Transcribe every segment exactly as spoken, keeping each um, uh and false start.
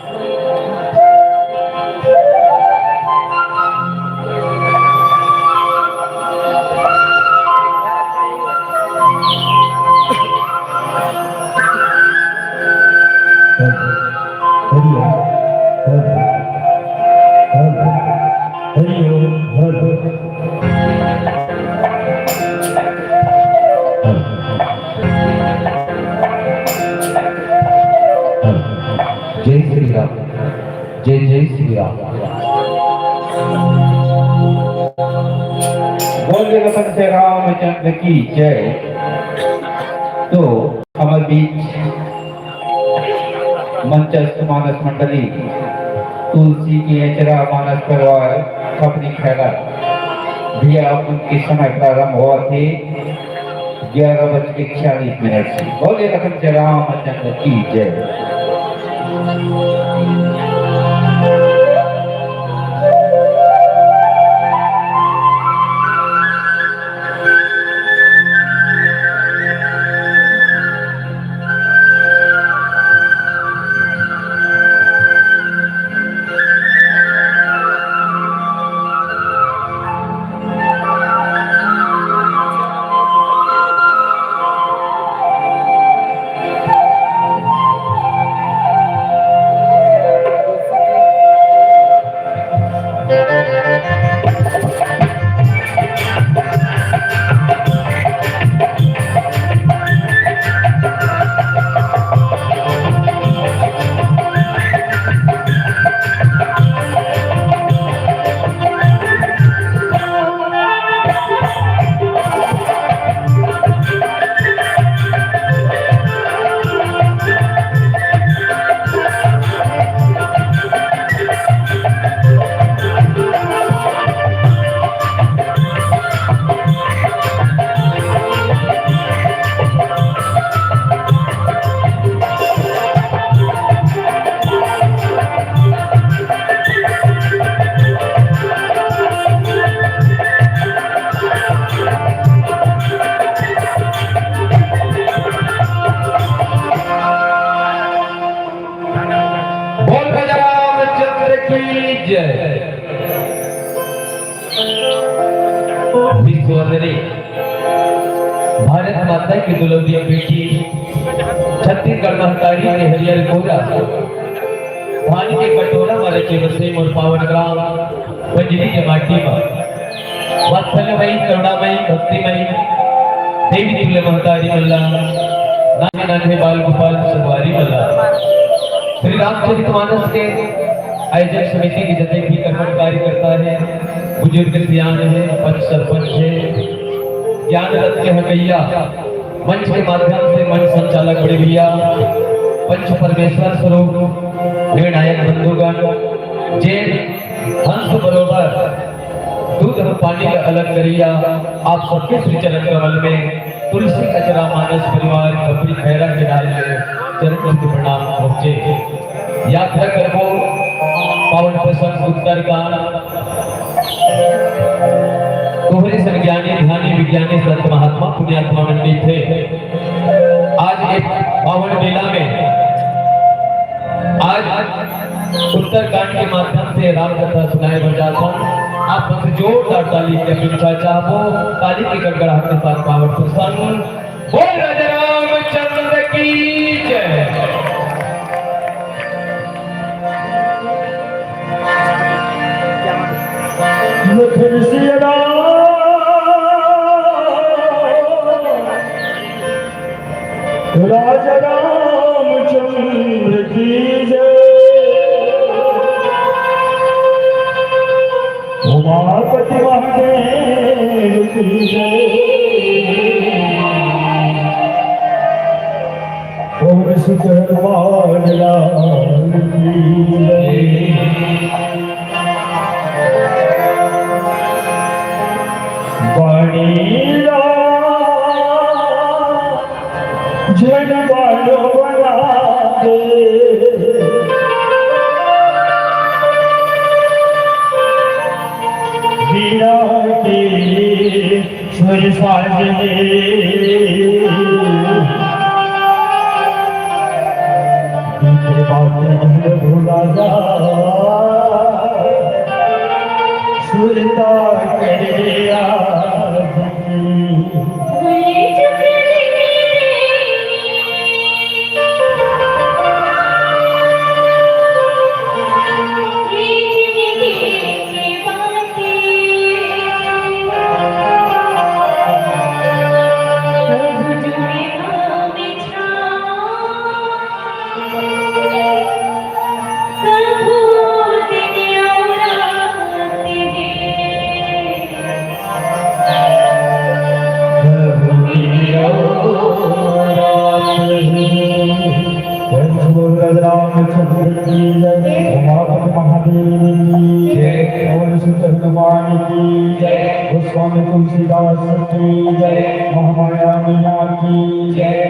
हरि ओम, हरि ओम, हरि ओम, हरि ओम। जय श्री राम, जय जय श्री राम। बोल जगत से रामचंद्र की जय। तो हमर बीच मंचस्थ मानस मंडली, तुलसी के अचरा मानस परिवार, खपरी खैरा भैया, अपन के समय प्रारंभ होवत हे ग्यारह बज के छियालीस मिनट से। बोलिए लखन जय रामचंद्र की जय। बोल राजा रामचंद्र की जय। विश्ववंदनी भारत माता की दुलौदिया बेटी, छत्तीसगढ़ महतारी के हरियर कोरा, धान के कटोरा वाले के बसे मोर पावन ग्राम पंजरी के माटी मा वात्सल्यमयी, करुणामयी, भक्तिमयी देवी तुल्य महतारी मल्ला, नान्हे नान्हे बाल गोपाल संगवारी मल्ला। श्री रामचरित मानस के आयोजन समिति के जतेक भी कर्मठ कार्यकर्ता हे, बुजुर्ग सियान हे, पंच सरपंच हे, ज्ञान रथ के हकैया, मंच के माध्यम से मंच संचालक बड़े भैया, पंच परमेश्वर स्वरूप, निर्णायक बंधुगण, जे हंस बरोबर दूध अउ पानी ला अलग करइया, आप सबके श्री चरण कमल में तुलसी अचरा मानस परिवार खपरी खैरा के नाम में चरण छू के प्रणाम पहुँचे। यात्रा करबो पावन प्रसंग उत्तरकांड। तोहरे सन ज्ञानी ध्यानी विज्ञानी संत महात्मा पुण्यात्मा मन के थे। आज एक पावन मेला में आज उत्तरकांड के माध्यम से राम कथा सुनाए बर जात हन। आप मन से जोरदार ताली के अपेक्षा चाहबो। ताली के गड़गड़ाहट के साथ पावन प्रसंग। बोल राजा रामचंद्र की जय। लखन सिया राम, राजा रामचंद्र की जय। उमापति महादेव की जय। पवन सुत हनुमान लाल की जय। वाणी ला झन बालो बना दे। वीणा के सुर साज ले। गीत बात नहीं भूला। सुरता करिया। रामचंद्र की जय, उमापति महादेव की जय, पवन सुत हनुमान की जय, गोस्वामी तुलसीदास की जय, महामाया मैया की जय।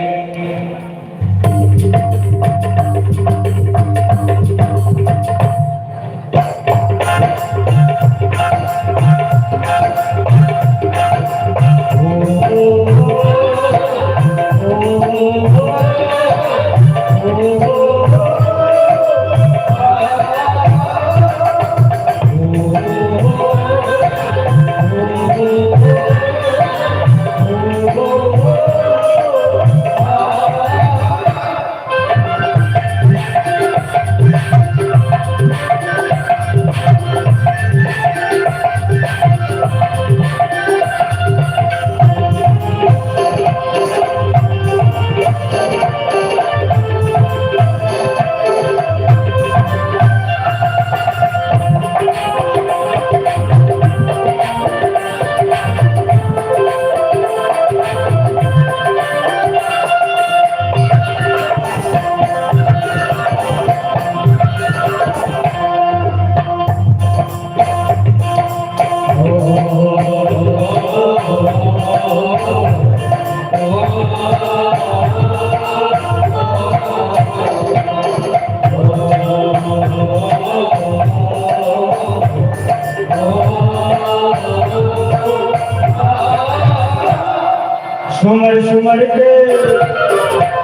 सुमर सुमर के,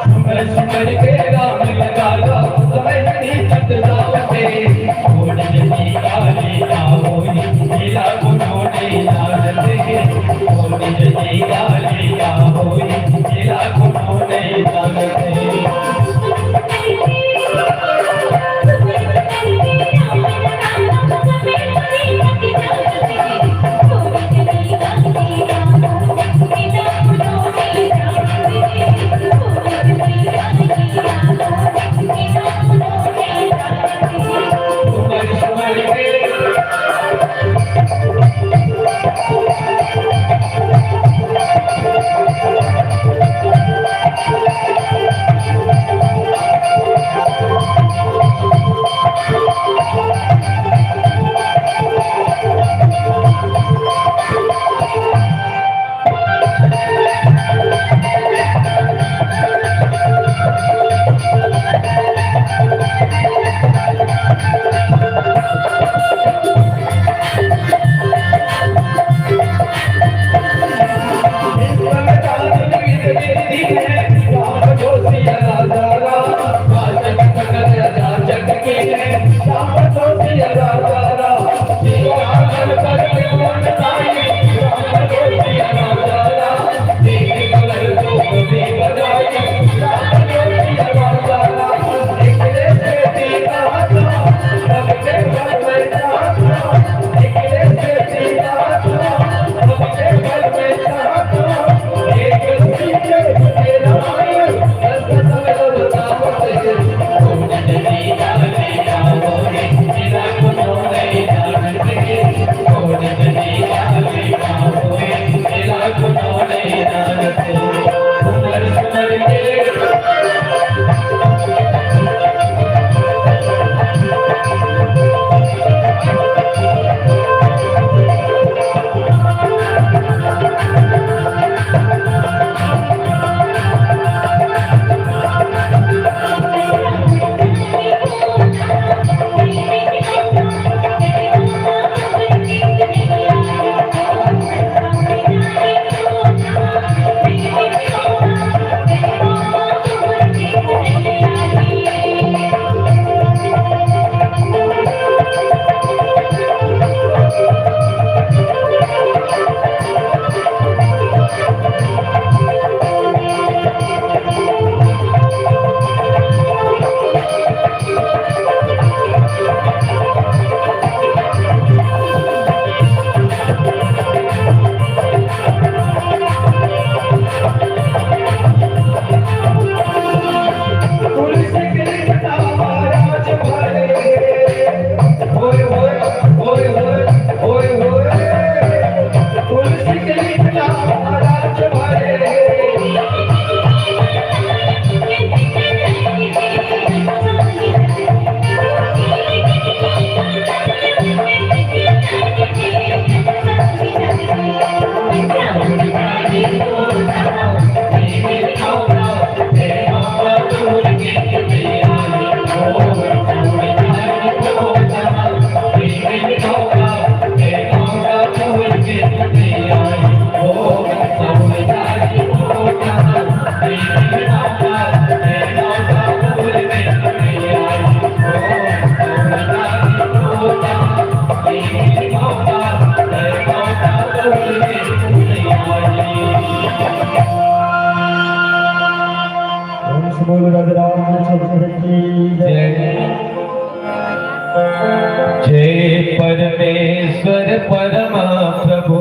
सुमर सुमर के राम लगा लो, समय नहीं कट जाओ रे। छोड़ दे काली आओ, जिला को नोटे डाल दे। छोड़ दे काली आओ, जिला को नोटे डाल दे। जय परमेश्वर परम प्रभु,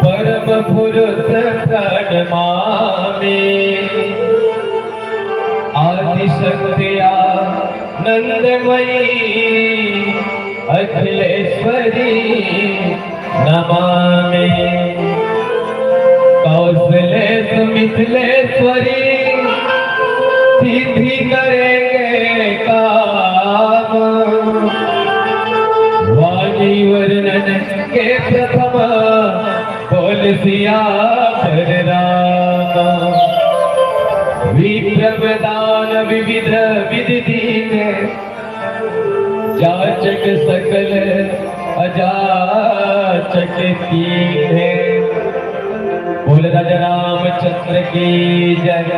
परम पुरुष प्रणमामि। आदिशक्ति आनंदमयी अखिलेश्वरी नमामि। कौशलेश मिथिलेश्वरी सिद्धि करेंगे काम। वाणी वर्णन के प्रथम बोल सियावर राम। विप्र प्रधान विविध विधि दीन, जाचक सकल अजाचक कीन्हे। बोल राजा रामचंद्र की जय,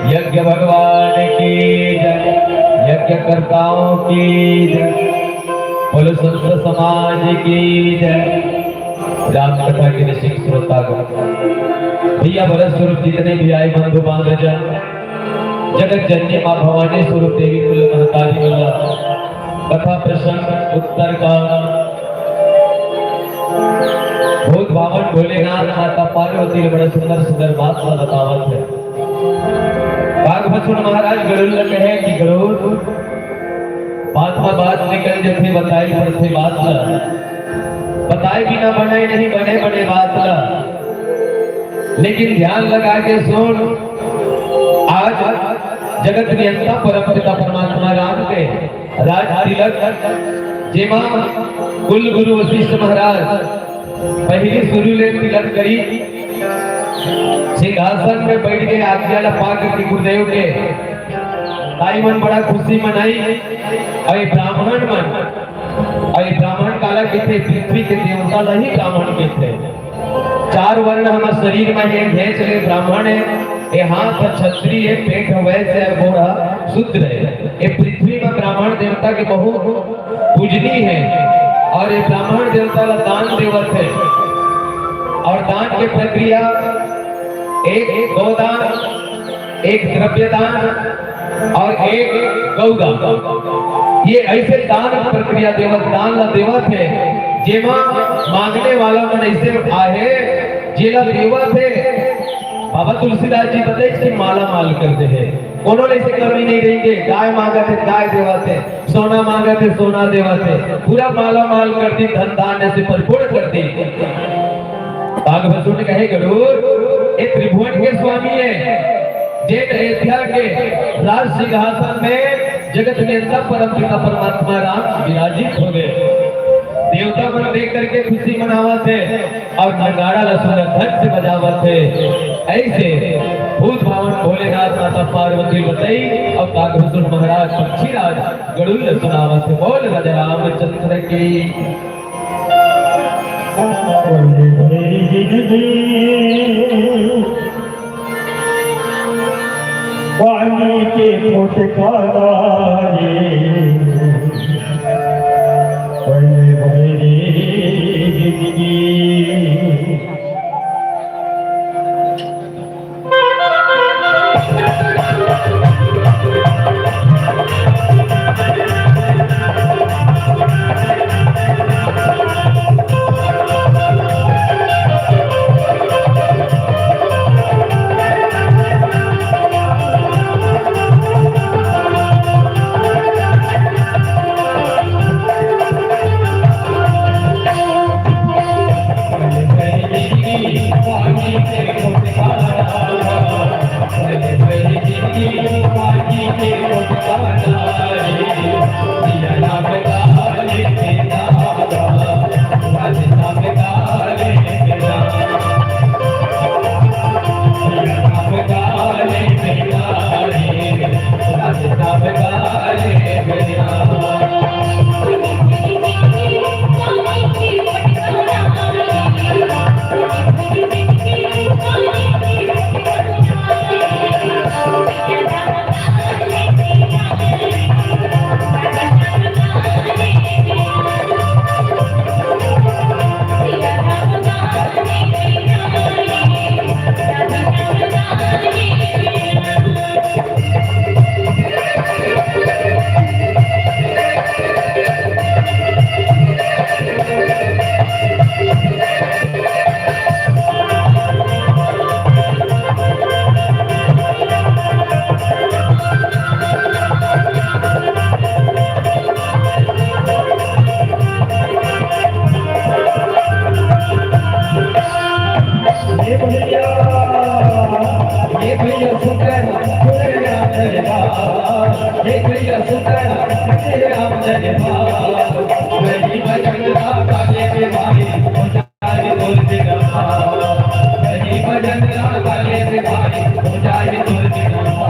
यज्ञ भगवान की जय, यज्ञकर्ताओं की जय, बोल संत समाज की जय। राम कथा के रसिक श्रोतागण, भैया भरत स्वरूप जितने भी आए बंधु बांधवजन, जगत जननी माँ भवानी स्वरूप देवी कुल महतारी वाला कथा प्रसंग उत्तर का बहुत भावन भोलेनाथ माता पार्वती ने बड़ा सुंदर सुंदर बात ला बतावत हे। काग भसुन महाराज गरुड़ ल कहे कि गरुड़, बात म बात निकल जथे, बताई पड़थे बात ल, बताए बिना बने नहीं बने बने बात ल, लेकिन ध्यान लगा के सुन। आज जगत नियंता परम पिता परमात्मा राम के राज तिलक, जेमा कुल गुरु वशिष्ठ महाराज पहिली शुरू ले तिलक करी, सिंहासन में बैठ के आज्ञा ला पा करके गुरुदेव के, ताई मन बड़ा खुशी मनाई। अउ ये ब्राह्मण मन, अउ ये ब्राह्मण काला कहिथे? पृथ्वी के देवता ला ही ब्राह्मण कहिथे। चार वर्ण हमर शरीर में हे, घेंच ले ब्राह्मण हे, ये हाथ ह क्षत्रिय हे, पेट ह वैश्य हे, गोड़ ह शूद्र हे। ये पृथ्वी में ब्राह्मण देवता के बहुत पूजनीय हे अउ ये ब्राह्मण देवता ला दान देवत हे अउ दान के प्रक्रिया एक गोदान, एक द्रव्यदान अउ एक गौदान। ये ऐसे दान प्रक्रिया देवत, दान ला देवत हे, जेमा मांगने वाला मन ऐसे आहे, जेला देवत हे। बाबा तुलसीदास जी बताइस कि माला माल कर दे हे, कोनो ले से कमी नहीं रहिगे। गाय मांगत हे, गाय देवत हे, सोना मांगत हे, सोना देवत हे, पूरा माला माल कर दी, धन धान्य से परिपूर्ण कर दी। काग भसुन कहे गरुड़, ये त्रिभुवन के स्वामी हे, जेन अयोध्या के राज सिंहासन में जगत नियंता परम पिता परमात्मा राम विराजित हो गए। देवता मन देख करके खुशी मनावत हे अउ नगाड़ा ला सुंदर ढंग से बजावत हे। ऐसे भूत भावन भोलेनाथ माता पार्वती बताई अउ काग भसुन महाराज पक्षीराज गरुड़ ला सुनावत हे। बोल राजा रामचंद्र की। पानी के फुटकारा रे, पल भरी जिंदगी। ये भैया, ये भैया सुंदर, सुंदर राम दरबार। ये भैया सुंदर, सुंदर राम दरबार। गरीब जंगला काले के मारे, उजाड़ तोड़ के रखा। गरीब जंगला काले के मारे, उजाड़ तोड़ के रखा।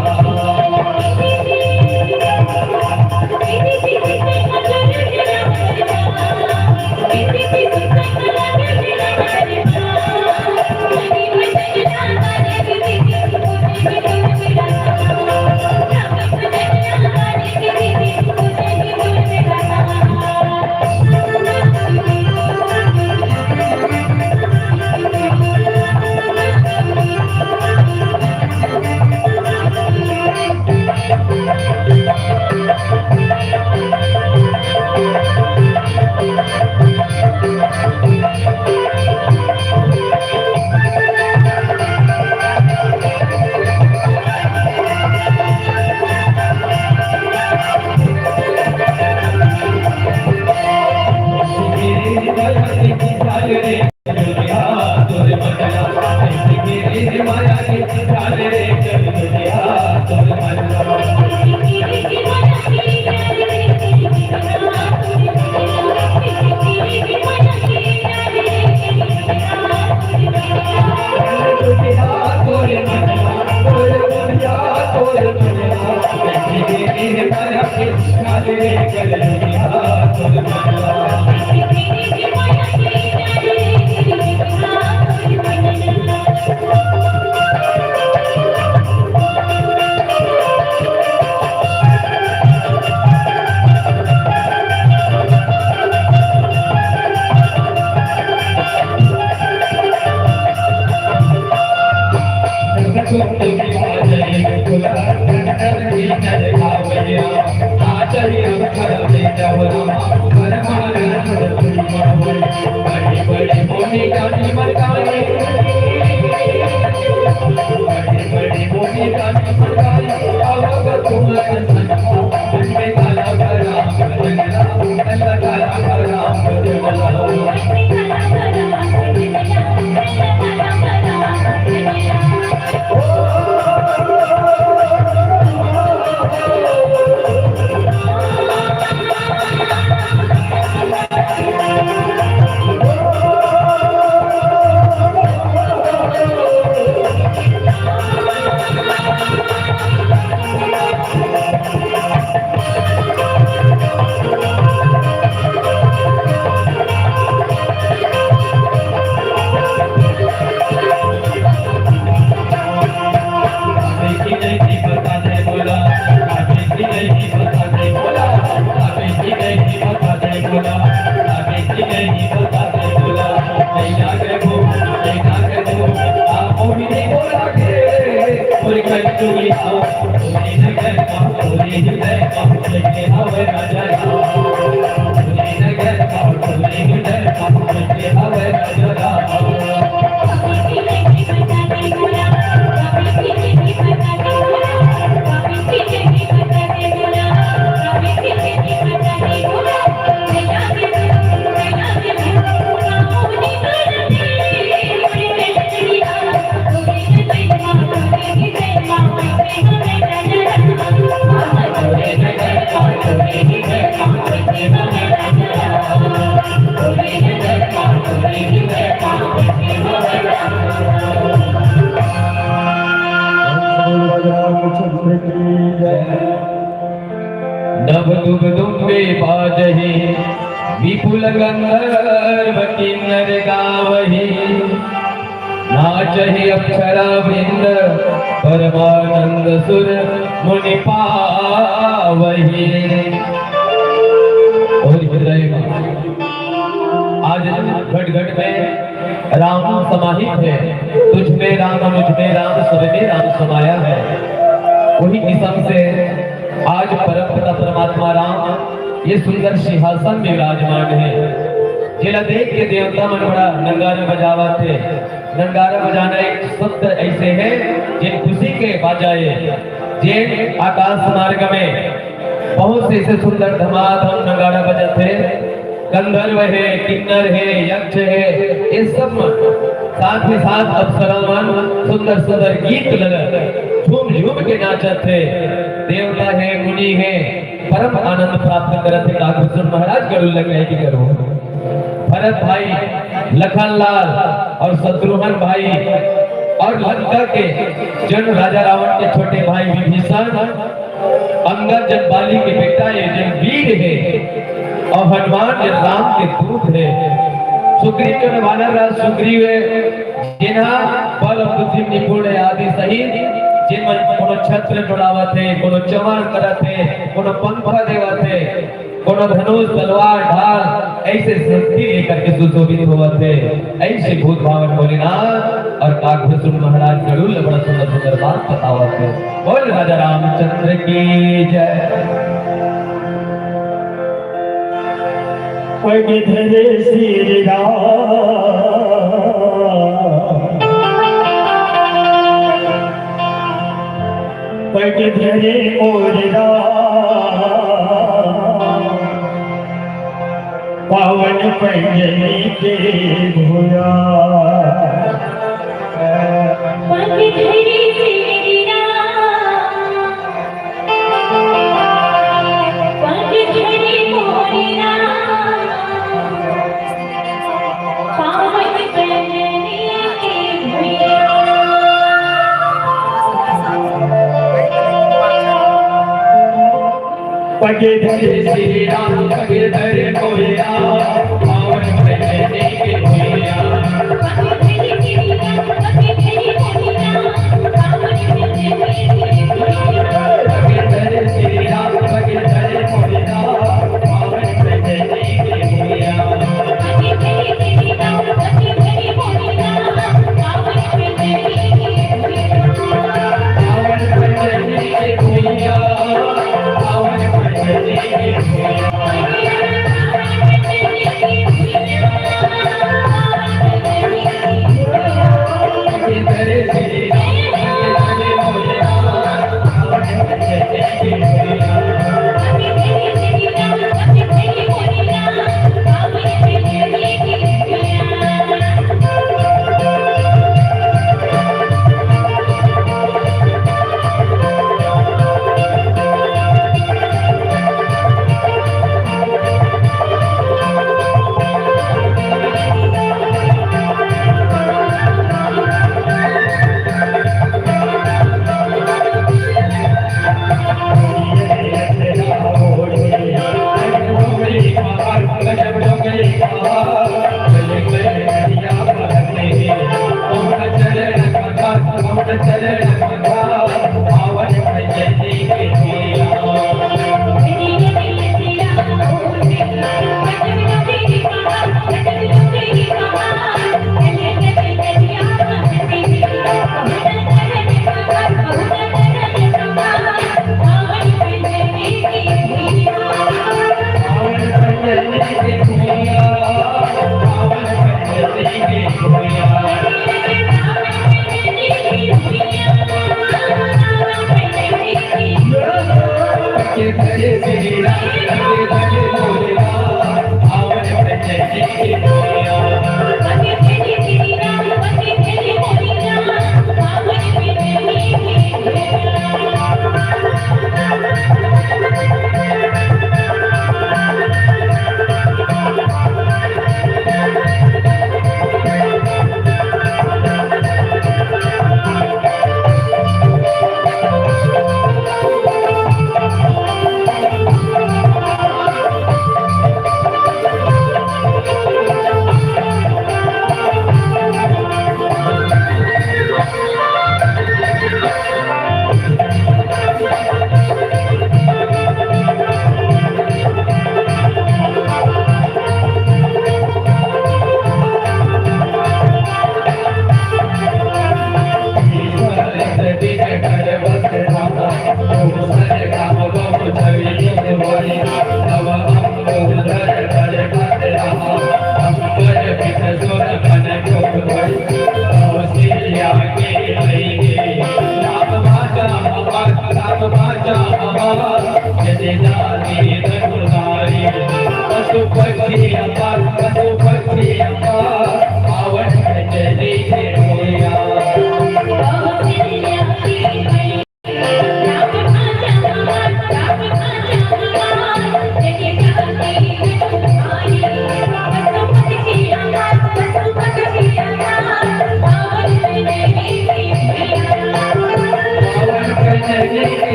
नभ दुभ दुम्बे बाजहि, विपुल गंधर्व किन्नर गावहि। नाचहि अप्सरा वृंद, परमानंद सुर मुनि पावहि। और हृदय में आज घट घट में राम समाहित है। तुझ में राम, मुझ में राम, सब में राम समाया है। वही किस्म से आज परम पिता परमात्मा ये सुंदर सिंहासन में विराजमान हे, जेला देख के देवता मन बड़ा नंगारा बजावत हे। नंगारा बजाना एक शब्द ऐसे हे, जे खुशी के बाजा हे, जे आकाश मार्ग में बहुत से ऐसे सुंदर धमाधम नंगारा बजत हे। गंधर्व हे, किन्नर हे, यक्ष हे, ये सब मन, साथ ही साथ अप्सरा मन सुंदर सुंदर गीत लगत, झूम झूम के नाचत हे। देवता हे, मुनि हे, परम आनंद प्राप्त करत हे। काकभूषण महाराज गरुड़ ल कहे कि गरुड़। भरत भाई, लखन लाल और शत्रुघ्न भाई और लंका के जन राजा रावण के छोटे भाई विभीषण, अंगद जन बाली के बेटा हे, जन वीर हे, और हनुमान जन राम के दूत हे। सुग्रीव जन वानर राज सुग्रीव हे, जेन ह बल और बुद्धि में निपुण हे आदि सहित, जेन मन कोनो छत्र डोलावत हे, कोनो चमन करत हे, कोनो पंखा देवत हे, कोनो धनुष, तलवार, ढाल, ऐसे शक्ति लेकर के सुशोभित होवत हे। ऐसे भूत भावन भोलेनाथ और काकभूषण महाराज गरुड़ ल बड़ा सुंदर सुंदर बात बतावत हे। बोल राजा रामचंद्र की जय। पग धरे श्री राम, पग धरे मोर राम, पावन पैजनी के भूया। पग धरे श्री राम, पग धरे मोर राम, पावन पैजनी के भूया। पग धरे श्री राम, पग धरे मोर राम, पावन पैजनी के भूया। पशु पक्षी अपार, पशु पक्षी अपार, पावन कचरी के भैया।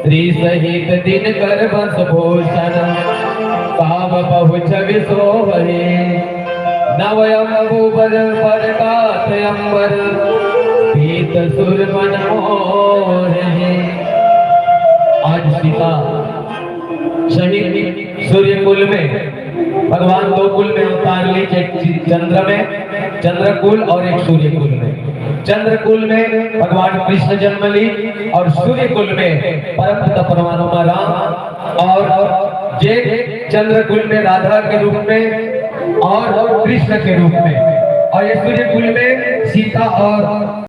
श्री सहित दिनकर बस भूषण, काम पहुँच विसोहरे। नव अंबुबर पर कात अंबर, पीत सुर मन मोहे। आज सीता शहीद सूर्य कुल में, भगवान दो कुल में अवतार ली, एक चंद्र में, चंद्र कुल और एक सूर्य कुल में। चंद्र कुल में भगवान कृष्ण जन्म ली और सूर्य कुल में परम पिता परमात्मा राम, और जे चंद्र कुल में राधा के रूप में और कृष्ण के रूप में, और ये सूर्य कुल में सीता और